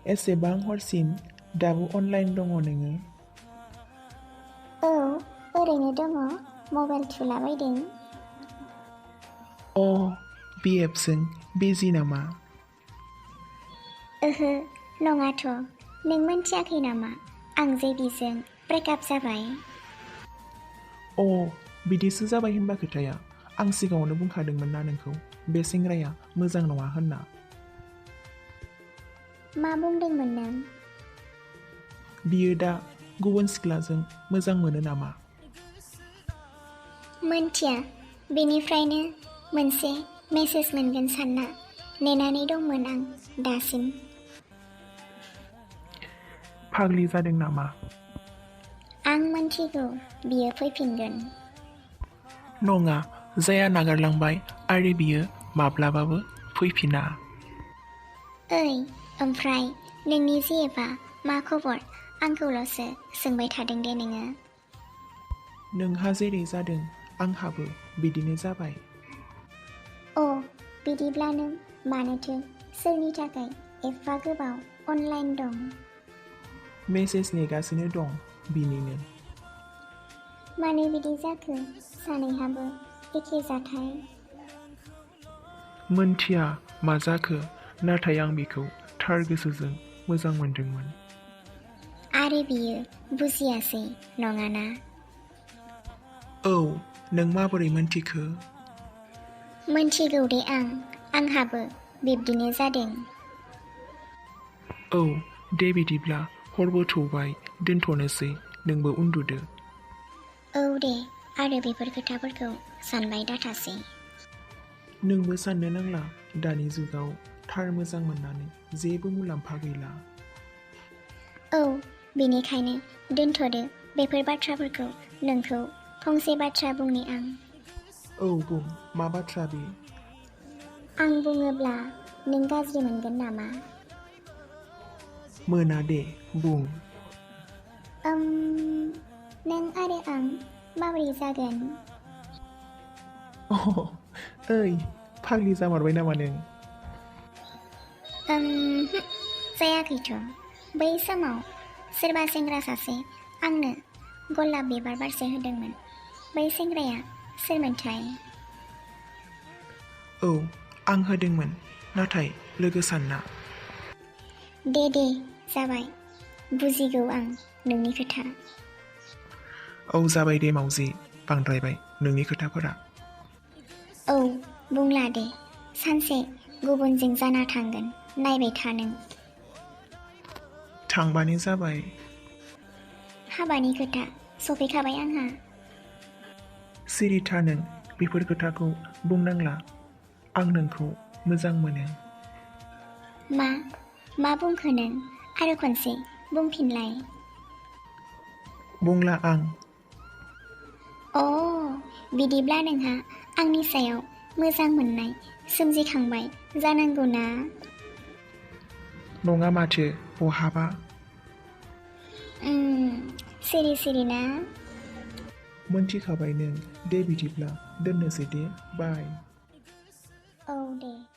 एसेबां हरसिम दाबो अनलाइन दङ नोङो? औ, ओरैनो दङ, मबाइल थुलाबायदों। बे एपजों बिजि नामा? ओहो, नङाथ'। नों मोनथियाखै नामा? आं जे बिजों ब्रेकआप जाबाय। बिदिसो जाबाय होनबा खोथाया। आं सिगाङावनो बुंखादोंमोन ना नोंखौ बे सेंग्राया मोजां नङा होनना। मा बुंदोंमोन नों? बियो दा गुबुन सिख्लाजों मोजां मोनो नामा? मोनथिया, बेनिफ्रायनो मोनसे मेसेज मोनगोन सानना नेनानै दंमोन आं दासिम। फाग्लि जादों नामा? आं मोनथिगौ बियो फैफिनगोन। नङा, जाया नागारलांबाय आरो बियो माब्लाबाबो फैफिना। ओइ, ओमफ्राय नोंनि जेएबा मा खबर? आंखौल'सो सोंबाय थादों दे नोङो। नोंहा जेरै जादों आंहाबो बिदिनो जाबाय। बिदिब्ला नों मानोथो सोरनि थाखाय एफा गोबाव अनलाइन दं? मेसेज नेगासिनो दं, बिनिनो। मानो बिदि जाखो? सानैहाबो एखे जाथाय। मोनथिया मा जाखो, नाथाय आं बिखौ थार गोसोजों मोजां मोनदोंमोन। आरो बियो बुजियासै, नङाना? नों माबोरै मोनथिखो? मोनथिगौ दे आंहाबो बिब्दिनो जादों। दे बिदिब्ला हरबो थौबाय, दोनथ'नोसै, नोंबो उन्दुदो। दे, आरो बेफोर खोथाफोरखौ सानबाय दाथासै। नोंबो साननो नांला, दानि जुगाव थार मोजां मोननानै जेबो मुलाम्फा गैला। बेनिखायनो दोनथ'दो बेफोर बाथ्राफोरखौ। नोंखौ फंसे बाथ्रा बुंनि आं। बुं, मा बाथ्रा बे? आं बुङोब्ला नों गाज्रि मोनगोन नामा? मोना दे, बुं। नों आरो आं माबोरै जागोन? फाग्लि जामारबाय नामा नों? जायाखैथ'। बै समाव सोरबा सेंग्रा सासे आंनो गलाब बिबार बारसे होदोंमोन। बै सेंग्राया सोरमोनथाय? आं होदोंमोन, नाथाय लोगो सानना। दे जाबाय, बुजिगौ आं नोंनि खोथा। जाबाय दे मावजि, बांद्रायबाय नोंनि खोथाफोरा। बुंला दे, सानसे गुबुनजों जाना थांगोन, नायबाय था नों। थांबानो जाबाय। हाबानि खोथा सफैखाबाय आंहा। सिरि था नों, बेफोर खोथाखौ बुंनांला। आं नोंखौ मोजां मोनो। मा बुंखो नों? आरो खनसे बुंफिनलाय। बुंला आं। बिदिब्ला नोंहा आंनि सायाव मोजां मोननाय सोमजिखांबाय जानांगौ ना? नङा माथो, बहाबा। सिरि ना? मोनथिखाबाय नों। दे बिदिब्ला दोननोसै दे, बाय। दे।